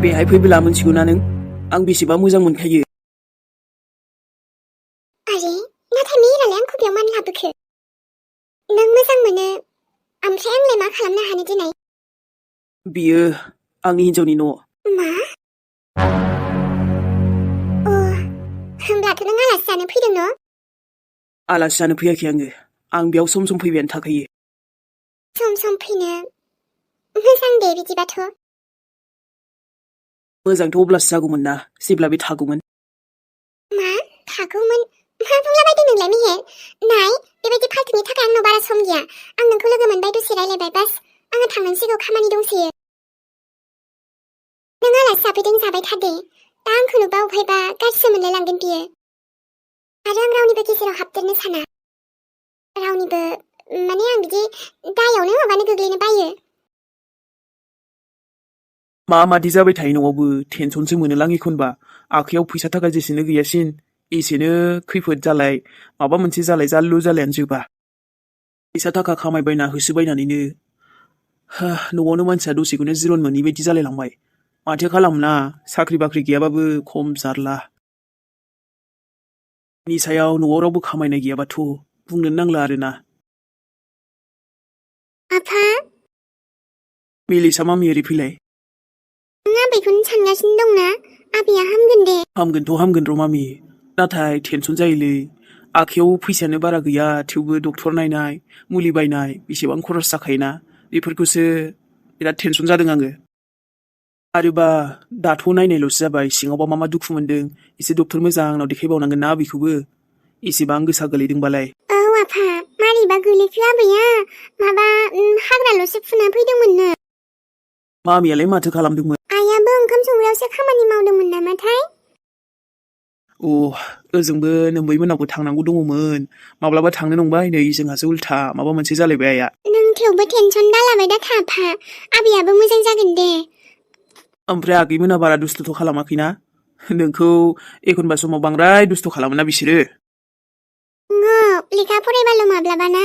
बेहाय फैबोला मोनथिगौना नों आं बेसेबा मोजां मोनखायो। आरे नाथाय मेरालाय आंखौ बेयाव मानो लाबोखो? नों मोजां मोनो ओमफ्राय आंलाय मा खालामनो हानो दिनै? बियो आंनि हिन्जावनि न'। मा? होमब्लाथ' नों आलासि जानो फैदों न'? आलासि जानो फैयाखै आं बेयाव सम सम फैबायानो थाखायो। सम फैनो मोजां दे बिदिबाथ'। मोजांथ' अब्लासो जागौमोन ना जेब्ला बे थागौमोन। मा थागौमोन? मा बुंलाबायदों नोंलाय मेहेर? नाय बेबायदि फाल्थुनि थाखाय आंनाव बारा सम गैया। आं नोंखौ लोगो मोनबाय दसे रायलायबाय बास आङो थांनांसिगौ खामानि दंसोयो। नों आलासि जाफैदों जाबाय था दे। दा आंखौ नुबा अबहायबा गाज्रिसो मोनलायलांगोन बियो। आरो आं रावनिबो गेजेराव हाबदेरनो साना। रावनिबो माने आं बिदि दायावनो माबानो गोग्लैनो बायो। मादि जाबाय थायो न'आवबो टेनसनसो मोनोलां एखनबा। आखायाव फैसा थाखा जेसेनो गैयासिन एसेनो खैफोद जालाय माबा मोनसे जालाय जाल्लु जालायानो जोबा। फैसा थाखा खामायबायना होसोबायनानैनो न'आवनो मानसिया दसेखौनो जिरन मोनै बायदि जालायलांबाय। माथो खालामना साख्रि बाख्रि गैयाबाबो खम जारला। नि सायाव न'आव रावबो खामायनाय गैयाबाथ' बुंनोनो नांला आरोना। आफा मेलिसा मामि ओरै फैलाय। नों आबैखौनो सानगासिनो दंना? आबैया हामगोन दे। हामगोन र' मामि। नाथाय टेनसन जायोलै। आखायाव फैसायानो बारा गैया थेवबो डक्टर नायनाय मुलि बायनाय बेसेबां खरस जाखायोना बेफोरखौसो बिराद टेनसन जादों आङो। आरोबा दाथ' नायनायल'सो जाबाय सिङावबा मा दुखु मोनदों एसे डक्टर मोजांनाव देखायबावनांगोन ना आबैखौबो। एसेबां गोसा गोलैदोंबालाय। औ आफा मारैबा गोलैखो आबैया? माबा हाग्राल'सो फुना फैदोंमोननो। मामियालाय माथो खालामदोंमोन? आइयाबो ओंखाम संग्रायावसो खामानि मावदोंमोन नामाथाय? ओजोंबो नोम्बैमोननावबो थांनांगौ दङमोन। माब्लाबा थांनो नंबाय नै जोंहासो उल्था माबा मोनसे जालायबाय आइया। नों थेवबो टेनसन दालाबाय दा था आफा। आबैयाबो मोजां जागोन दे। ओमफ्राय आगैमोना बारा दुस्थुथ' खालामाखैना? नोंखौ एखनबा समाव बांद्राय दुस्थ' खालामोना बिसोरो। लेखा फरायबाल' माब्लाबाना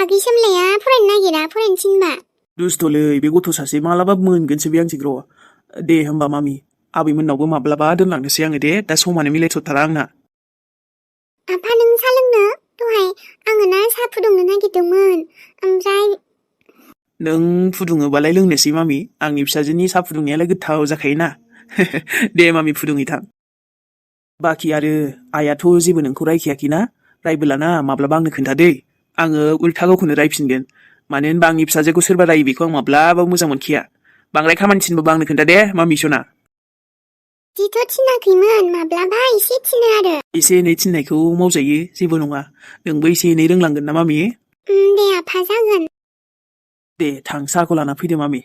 आगै सोमलाया फरायनो नागिरा फरायनो थिनबा। दुस्थ'लै बे गथ' सासे मालाबा मोनगोनसो बे आंजों र'। दे होमबा मामि आबैमोननावबो माब्लाबा दोनलांनोसै आङो दे दा समानो मिलायथ'थारा आंना। आफा नों सा लोंनो? दहाय आङो ना साहा फुदुंनो नागिरदोंमोन ओमफ्राय नों फुदुङोबालाय लोंनोसै मामि। आंनि फिसाजोनि साहा फुदुंनायालाय गोथाव जाखायोना। दे मामि फुदुंहैथां। बाखि आरो आइयाथ' जेबो नोंखौ रायखायाखैना? रायबोलाना माब्लाबा आंनो खोन्थादै। आङो उल्था गावखौनो रायफिनगोन। मानो होनबा आंनि फिसाजोखौ सोरबा रायो बेखौ आं माब्लाबाबो मोजां मोनखाया। बांद्राय खामानि थिनबाबो आंनो खोन्था दे मामि सना। बिदिथ' थिनाखैमोन माब्लाबा एसे थिनो आरो। एसे एनै थिननायखौ मावजायो जेबो नङा। नोंबो एसे एनै रोंलांगोन ना मामि। दे आफा जागोन। दे थां साहाखौ लाना फैदो मामि।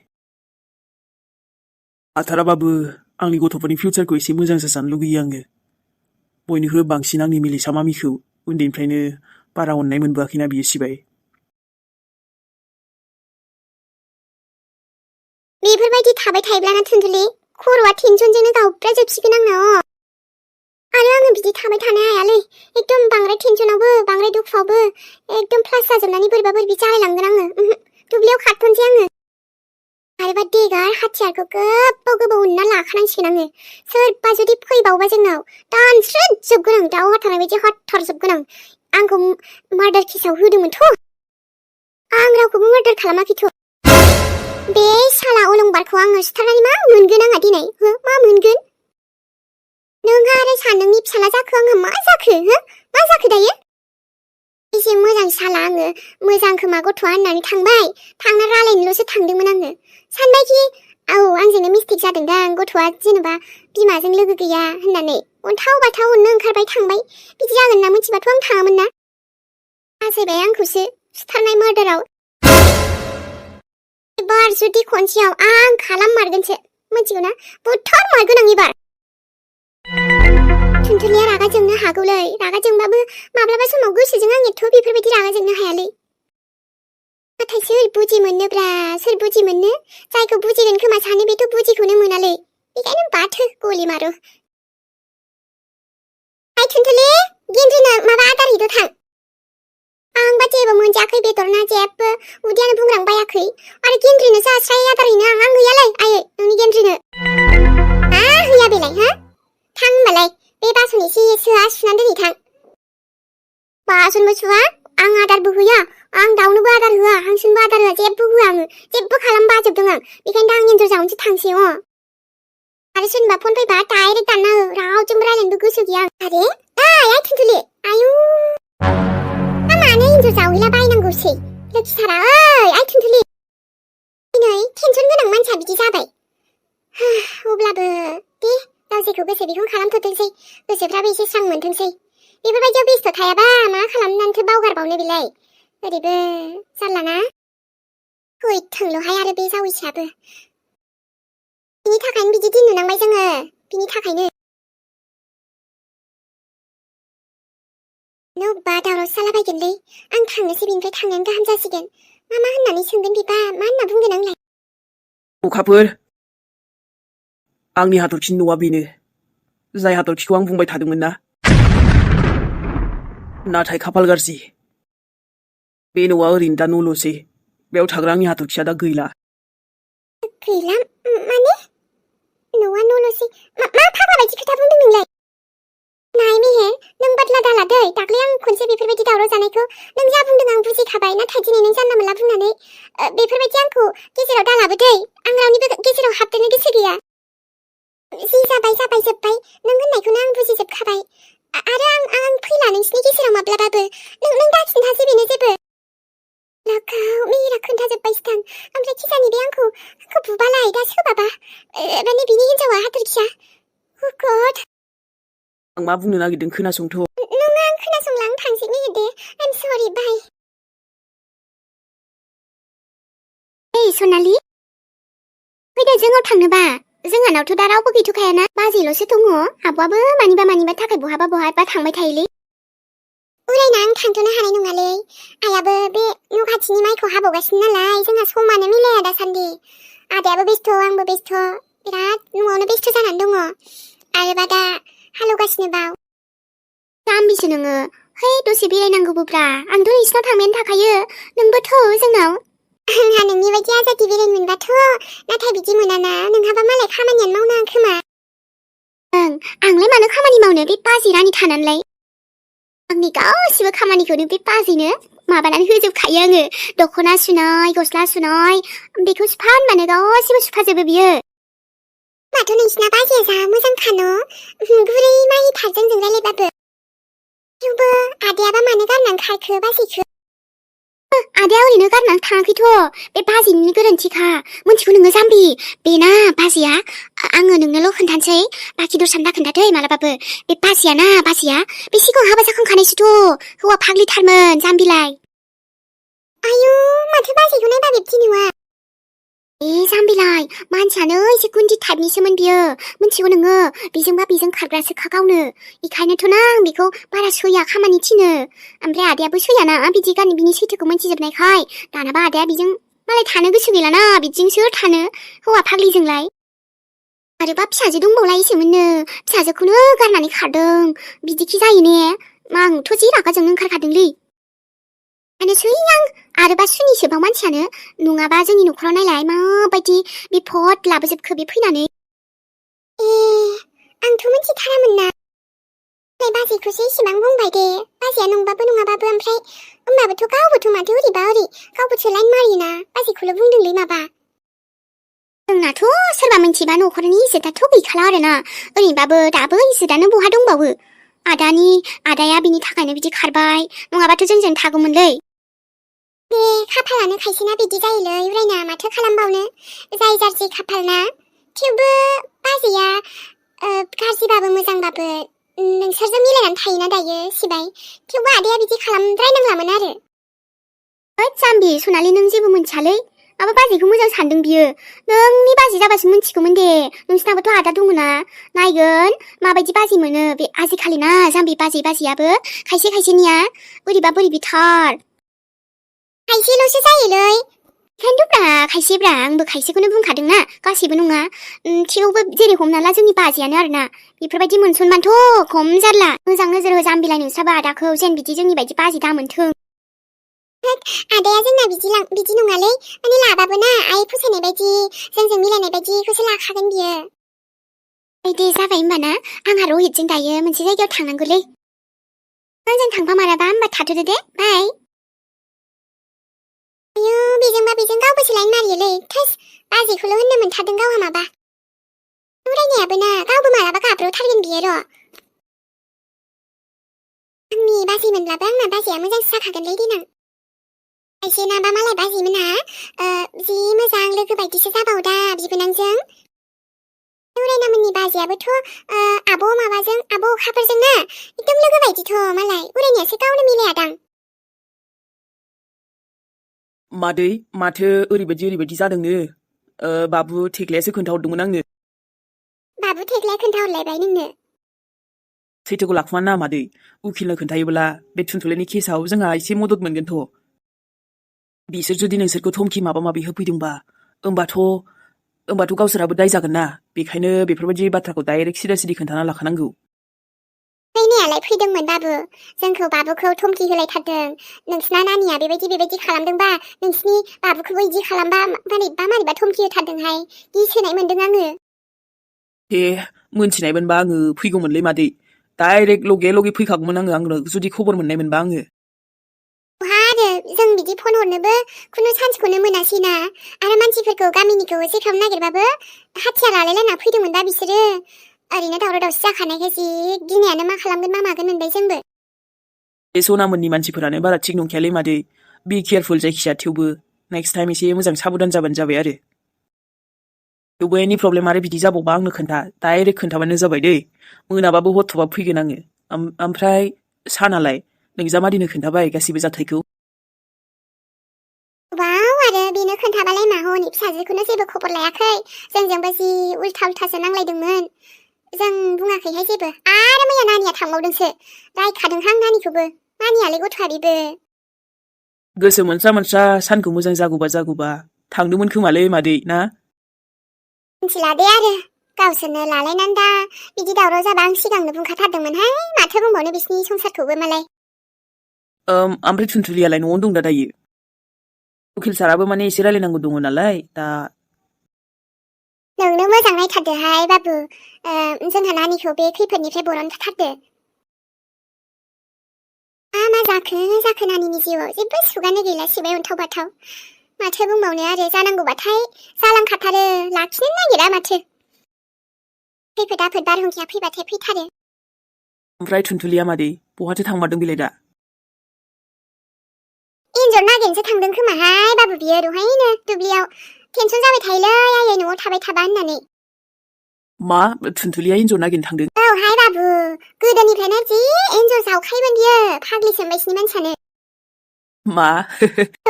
हाथाराबाबो आंनि गथ'फोरनि फिउचारखौ एसे मोजां जाजानो लुगैयो आङो। बयनिख्रुइ बांसिन आंनि मिलिसा मामिखौ उन्दैनिफ्रायनो बारा अननाय मोनबोआखैना बियो सिबाय। बेफोरबायदि थाबाय थायोब्लाना थुनथुलि खर'आ टेनसनजोंनो गावब्राजोबसिगोन आंना। आरो आङो बिदि थाबाय थानो हायालै। एकदम बांद्राय टेनसनावबो बांद्राय दुखुआवबो एकदम प्लास जाजोबनानै बोरैबा बोरैबि जालायलांगोन आङो। दुब्लियाव खारथ'नोसै आङो। आरोबा देगार हाथियारखौ गोबाव उनना लाखानांसिगोन आङो। सोरबा जुदि फैबावबा जोंनाव दानस्रोदजोबगोन आं दाउ हाथारनाय बायदि हाथारजोबगोन आं। आंखौ मार्डार केसाव होदोंमोनथ'। आं रावखौबो मार्डार खालामाखैथ'। बे साला अलंबारखौ आङो सुथारनानै मा मोनगोन आंहा दिनै? मा मोनगोन? नोंहा आरो सानोंनि फिसाला जाखो आंहा मा जाखो? मा जाखो दायो? एसे मोजां साला आङो मोजां खोमा गथ'आ होननानै थांबाय। थांना रायलायनोल'सो थांदोंमोन आङो। सानबायखि आंजोंनो मिस्टेक जादोंदां गथ'आ जेनेबा बिमाजों लोगो गैया होननानै अन्थाव बाथाव अननो ओंखारबाय थांबाय। बिदि जागोन होनना मिथिबाथ' आं थाङामोन ना। आसायबाय आंखौसो सुथारनाय मार्डाराव। एबार जुदि खनसेयाव आं खालाममारगोनसो मिथिगौ ना? बुथारमारगोन आं एबार। थुनथुलिया रागा जोंनो हागौलै। रागा जोंबाबो माब्लाबा समाव गोसोजों आं एथ' बेफोरबायदि रागा जोंनो हायालै। नाथाय सोर बुजि मोननोब्रा सोर बुजि मोननो? जायखौ बुजिगोन खोमा सानो बेथ' बुजिखौनो मोनालै। बेखायनो बाथो गलि मारो। आइ थुनथुलि गेन्द्रिनो माबा आदार हैद' थां। आंबा जेबो मोनजायाखै बेदर ना जेबो उदैयानो बुंग्रांबायाखै। आरो गेन्द्रिनो जास्राय आदार हैनो आं गैयालै आयै नोंनि गेन्द्रिनो। आं एन्जर जावनोसो थांसै आरो सोरनिबा फन फैबा डाइरेक्ट दानना हो रावजोंबो रायलायनोबो गोसो गैया आं आरे आइ थुनथुलि आयु आं मानो एन्जर जावहैला बायनांगौसै लोखिथारा आइ थुनथुलि दिनै टेनसन गोनां मानसिया बिदि जाबाय अब्लाबो दे गाव जेखौ गोसो बेखौनो खालामथ'थोंसै गोसोफ्राबो एसे स्रां मोनथोंसै बेफोरबायदियाव बेस्थ' थायाबा मा खालामनानैथो बावगारबावनो बेलाय ओरैबो जारलाना थोंल'हाय आरो बे जावैसोआबो बिनि थाखायनो बिदि दिन नुनांबाय जोङो बिनि थाखायनो न'बा दावराव जालाबायगोनलै आं थांनोसै बिनिफ्राय थांनायानो गाहाम जासिगोन मा होननानै सोंगोन बिबा मा होनना बुंगोन आंलाय अखाफोर आंनि हाथरखिनि न'आ बेनो जाय हाथरखिखौ आं बुंबाय थादोंमोन ना नाथाय खाफाल गाज्रि बे न'आ ओरैनो दा न'ल'सै बेयाव थाग्रा आंनि हाथरखिया दा गैला माने न'आ न'ल'सै मा फाग्ला बायदि खोथा बुंदों नोंलाय नाय मेहेर नों बादला दाला दै दाख्लै आं खनसे बेफोरबायदि दावराव जानायखौ नों जा बुंदों आं बुजिखाबाय नाथाय दिनै नों जानला मोनला बुंनानै बेफोरबायदि आंखौ गेजेराव दालाबो दै आं रावनिबो गेजेराव हाबदेरनो गोसो गैया जि जाबाय जोब्बाय नों होननायखौनो आं बुजिजोबखाबाय आरो आं फैला नोंसिनि गेजेराव माब्लाबाबो नों दा खिन्थासै बेनो जेबो लाखाव मेहेरा खोन्थाजोब्बायसोदां ओमफ्राय खिजानि बे आंखौ बुबालाय दा सोबाबा माने बिनि हिन्जावा हाथरखिया गड आं मा बुंनो नागिरदों खोनासंथ' नङा आं खोनासंला आं थांसै मेहेर दे आइम सरि बाय ओइ सनालि फैदो जोंनाव थांनोबा जोंहानावथ' दा रावबो गैथ'खायाना बाजैल'सो दङ आब'आबो मानिबा थाखाय बहाबा थांबाय थायोलै उरायना आं थांथ'नो हानाय नङालै आइयाबो बे न' खाथिनि माइखौ हाबावगासिनो नालाय जोंहा समानो मिलाया दासान्दि आदायाबो बेस्थ' आंबो बेस्थ' बिराद न'आवनो बेस्थ' जानानै दङ आरोबा दा हालेवगासिनो बाव जाम्बिसो नोङो है दसे बेरायनांगौबोब्रा आंथ' नोंसिनाव थांबायानो थाखायो नोंबो थौ जोंनाव आंहा नोंनि बायदि आजादि बेरायनो मोनबाथ' नाथाय बिदि मोनाना नोंहाबा मालाय खामानियानो मावनाङा खोमा आंलाय मानो खामानि मावनो बे बाजै रानि थानानैलाय आंनि गासिबो खामानिखौनो बे बाजैनो माबानानै होजोबखायो आङो दख'ना सुनाय गस्ला सुनाय बेखौ सुफा होनबानो गासिबो सुफाजोबो बियो माथो नोंसिना बाजैया जा मोजांखा न' गुरै माहिथार जोंजों रायलायबाबो थेवबो आदायाबा मानो गारनानै खारखो बाजैखो आदाया ओरैनो गारनानै थाङाखैथ' बे बाजैनिनो गोरोन्थिखा मोनथिगौ नोङो जाम्बि बेना बाजैया आङो नोंनोल' खोन्थानोसै बाखि दस्रानो दाखोन्थाथै मालाबाबो बे बाजैया बे सिगाङाव हाबा जाखांखानायसोथ' हौवा फाग्लिथारमोन जाम्बिलाय आयु माथो बाजैखौ नायबा बिब्दि नुवा जाम्बिलाय मानसियानो एसे गुन्दि टाइपनिसोमोन बियो मोनथिगौ नोङो बेजों खारग्रासोखा गावनो बेखायनोथ' ना आं बेखौ बारा सैया खामानि थिनो ओमफ्राय आदायाबो सैयाना बिदि गानि बिनि सैथोखौ मोनथिजोबनायखाय दानाबा आदाया बिजों मालाय थानो गोसो गैलाना बिदिजों सोर थानो हौवा फाग्लिजोंलाय आरोबा फिसाजो दंबावलायोसोमोननो फिसाजोखौनो गारनानै खारदों बिदिखि जायो ने आंथ' जि रागा जोंनो ओंखारखादोंलै आनोसै आं आरोबा सुनिसोबाव मानसियानो नङाबा जोंनि न'खराव नायलाय माबायदि बिपद लाबोजोबखो बे फैनानै आंथ' मिथिथारामोन ना बाजैखौसो इसेबां बुंबाय दे बाजैया नंबाबो नङाबाबो ओमफ्राय होमबाबोथ' गावबोथ' माथो ओरैबा ओरै गावबोथ' लाइन मारियोना बाजैखौल' बुंदोंलै माबा जोंनाथ' सोरबा मिथिबा न'खरनि इज्जतआथ' गैखाला आरोना ओरैबाबो दाबो इज्जतआनो बहा दंबावो आदाया बिनि थाखायनो बिदि खारबाय नङाबाथ' जोंजों थागौमोनलै बे खाफालानो खायसेना बिदि जायोलै उरायना माथो खालामबावनो जाय जारसि खाफाल ना थेवबो बाजैया गाज्रिबाबो मोजांबाबो नोंसोरजों मिलायनानै थायोना दायो सिबाय थेवबो आदाया बिदि खालामद्रायनांलामोन आरो जाम्बि सनालि नों जेबो मोनथियालै माबा बाजैखौ मोजां सानदों बियो नोंनि बाजै जाबासो मोनथिगौमोन दे नोंसिनाबोथ' आदा दङना नायगोन माबायदि बाजै मोनो बे आजिखालि ना जाम्बि बाजैयाबो खायसेनिया बोरैबिथार खायसेल'सो जायोलै ओंखायनोथ'ब्रा खायसेब्रा आंबो खायसेखौनो बुंखादोंना गासैबो नङा थेवबो जेरै हमना ला जोंनि बाजैयानो आरोना बेफोरबायदि मोनसनबानोथ' खम जारला मोजां नोजोर हो जाम्बिलाय नोंस्राबो आदाखौ जेन बिदि जोंनि बायदि बाजै दामोनथों आदाया जोंना बिदि नङालै माने लाबाबो ना आइ फसायनाय बायदि जोंजों मिलायनाय बायदिखौसो लाखागोन बियो दे जाबाय होमबाना आंहा रहितजों दायो मोनसे जायगायाव थांनांगौलै आंजों थांफा माराबा होमबा थाथ'दो दे बाय आयौ बेजोंबा बेजों गावबो सोलायनो मारियोलै थोस बाजैखौल' होननो मोनथारदों गावहा माबा उरायनायाबो ना गावबो मालाबा गाब्र'थारगोन बियो र' आंनि बाजैमोनब्लाबो आंना बाजैया मोजांसो जाखागोनलै देनां खायसेनाबा मालाय बाजैमोनहा जि मोजां लोगो बायदिसो जाबावदा बिबोनांजों उरायनामोननि बाजैयाबोथ' आब' माबाजों आब' अखाफोरजों ना एकदम लोगो बायदिथ' मालाय उरायनायासो गावनो मिलायादां मादै माथो ओरैबायदि जादोंनो बाबु थेख्लायासो खोन्थाहरदोंमोन आंनो बाबु थेख्लाया खोन्थाहरलायबाय नोंनो सैथोखौ लाखुमा ना मादै उखिलनो खोन्थायोब्ला बे थुनथुलिनि केसआव जोंहा एसे मदद मोनगोनथ' बिसोर जुदि नोंसोरखौ धमकि माबा माबि होफैदोंबा होमबाथ' गावसोराबो दाय जागोन ना बेखायनो बेफोरबायदि बाथ्राखौ डाइरेक्ट सिदा सिदि खोन्थाना लाखानांगौ फैनायालाय फैदोंमोन बाबु जोंखौ बाबुखौ धमकि होलायथारदों नोंसिना नानिया बेबायदि खालामदोंबा नोंसिनि बाबुखौबो इदि खालामबा मारैबा धमकि होथारदोंहाय गिसोनाय मोनदों आङो हे मोनथिनायमोनबा आङो फैगौमोनलै मादै डाइरेक्ट लगे फैखागौमोन आंनो जुदि खबर मोननायमोनबा आङो आरो जों बिदि फन हरनोबो खुनु चान्सखौनो मोनासैना आरो मानसिफोरखौ गामिनिखौ एसे खालामनो नागिरबाबो हाथियार लालायलायना फैदोंमोन दा बिसोरो ओरैनो दावराव दावसि जाखानायखाय जि गिनायानो मा खालामगोन मा मागोन मोनबाय जोंबो बे सनामोननि मानसिफोरानो बारा थिग नंखायालै मादै बि केयारफुल जायखिया थेवबो नेक्स्ट टाइम एसे मोजां साबधान जाबानो जाबाय आरो थेवबो एनि प्रब्लेम आरो बिदि जाबावबा आंनो खोन्था डाइरेक्ट खोन्थाबानो जाबाय दै मोनाबाबो हरथ'बाबो फैगोन आङो ओमफ्राय सानालाय नोंजामादैनो खोन्थाबाय गासिबो जाथायखौ वाव आरो बेनो खोन्थाबालाय मा हनै फिसाजोखौनो जेबो खबर लायाखै जोंजोंबो जि उल्था-उल्थासो नांलायदोंमोन जों बुङाखैहाय जेबो आरो मैया नानिया थांबावदोंसो रायखादोंहां नानिखौबो नानियालाय गथ'आ बेबो गोसो मोनस्रा सानखौ मोजां जागौबा थांदोंमोन खोमालै मादै ना मिथिला दे आरो गावसोरनो लालायनानै दा बिदि दावराव जाबा आं सिगांनो बुंखाथारदोंमोनहाय माथो बुंबावनो बिसिनि संसारखौबो मालाय ओमफ्राय थुनथुलियालाय न'आवनो दं दा दायो उखिल साराबो माने एसे रायलायनांगौ दङ नालाय दा नोंनो मोजां नायथारदोहाय बाबु जोंहा नानिखौ बे खैफोदनिफ्राय बरनथारदो मा जाखो नानिनि जिउआव जेबो सुगानो गैला सिबाय अन्थाव बाथाव माथो बुंबावनो आरो जानांगौबाथाय जालांखाथारो लाखिनो नागिरा माथो खैफोद आफोद बारहुंखाया फैबाथाय फैथारो ओमफ्राय थुनथुलिया मादै बहाथो थांमारदों बेलाय दा एन्जर नागिरनोसो थांदों खोमाहाय बाबु बियो दहायनो दुब्लियाव टेनसन जाबाय थायोलै आयै न'आव थाबाय थाबा होननानै मा थुनथुलिया एन्जर नागिरनो थांदों औहाय बाबु गोदोनिफ्रायनो जि एन्जर जावखायोमोन बियो फाग्लिसो बिसिनि मानसियानो मा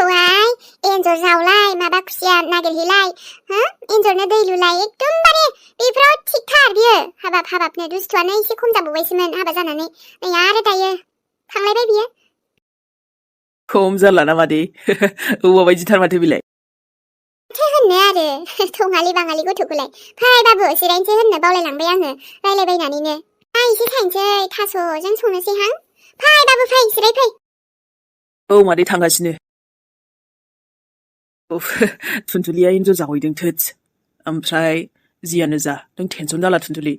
औहाय एन्जर जावलाय माबा खुसिया नागिरहैलाय एन्जरनो दै लुलाय एकदमबारे बेफोराव थिगथार बियो हाबाबनो दुस्थुआनो एसे खम जाबावबायसोमोन हाबा जानानै नै आरो दायो थांलायबाय बियो खम जालाना मादै औवा बायदिथार माथो बेलाय माथो होननो आरो थङालि बाङालि गथ'खौलाय फै बाबु जिरायनोसै होननो बावलायलांबाय आङो रायलायबायनानैनो एसे थायनोसै थास'जों संनोसैहां फै बाबु फै जिरायफै औ मादै थांगासिनो थुनथुलिया एन्जर जाहैदों थोदस ओमफ्राय जियानो जा नों टेनसन जाला थुनथुलि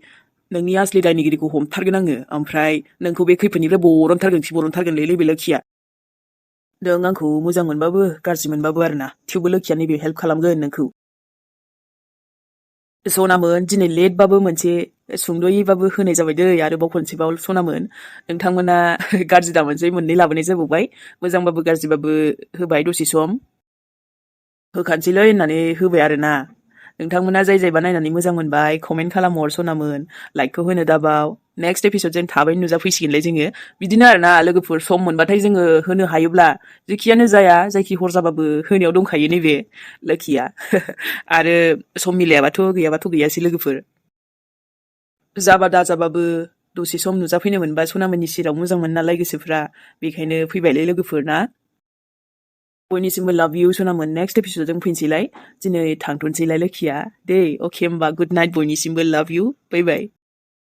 नोंनि आसलि दायनिगिरिखौ हमथारगोन आङो ओमफ्राय नोंखौ बे खैफोदनिफ्राय बरनथारगोनलै बे लोखिया नों आंखौ मोजां मोनबाबो गाज्रि मोनबाबो आरोना थेवबो लोखिया नैबे हेल्प खालामगोन नोंखौ सनामोन दिनै लेटबाबो मोनसे सुंद'यैबाबो होनाय जाबाय दै आरोबाव खनसेबाव सनामोन नोंथांमोना गाज्रि दामोनसै मोननै लाबोनाय जाबावबाय मोजांबाबो गाज्रिबाबो होबाय दसे सम होखानोसैलै होननानै होबाय आरोना नोंथांमोना जायबा नायनानै मोजां मोनबाय कमेन्ट खालामहर सनामोन लाइकखौ होनो दाबाव नेक्स्ट एपिसोड जों थाबैनो नुजाफैसिगोनलै जोङो बिदिनो आरोना लोगोफोर सम मोनबाथाय जोङो होनो हायोब्ला जेखियानो जाया जायखि हर जाबाबो होनायाव दंखायो नैबे लोखिया आरो सम मिलायाबाथ' गैयाबाथ' गैयासै लोगोफोर जाबा दाजाबाबो दसे सम नुजाफैनो मोनबा सनामोननि सेराव मोजां मोन नालाय गोसोफ्रा बेखायनो फैबायलै लोगोफोर ना बयनिसिमबो लाभ इउ सनामोन नेक्स्ट एपिसोड जों फैनोसैलाय दिनै थांथ'नोसैलाय लोखिया दे अके होमबा गुड नाइट बयनिसिमबो लाभ इउ बाय बाय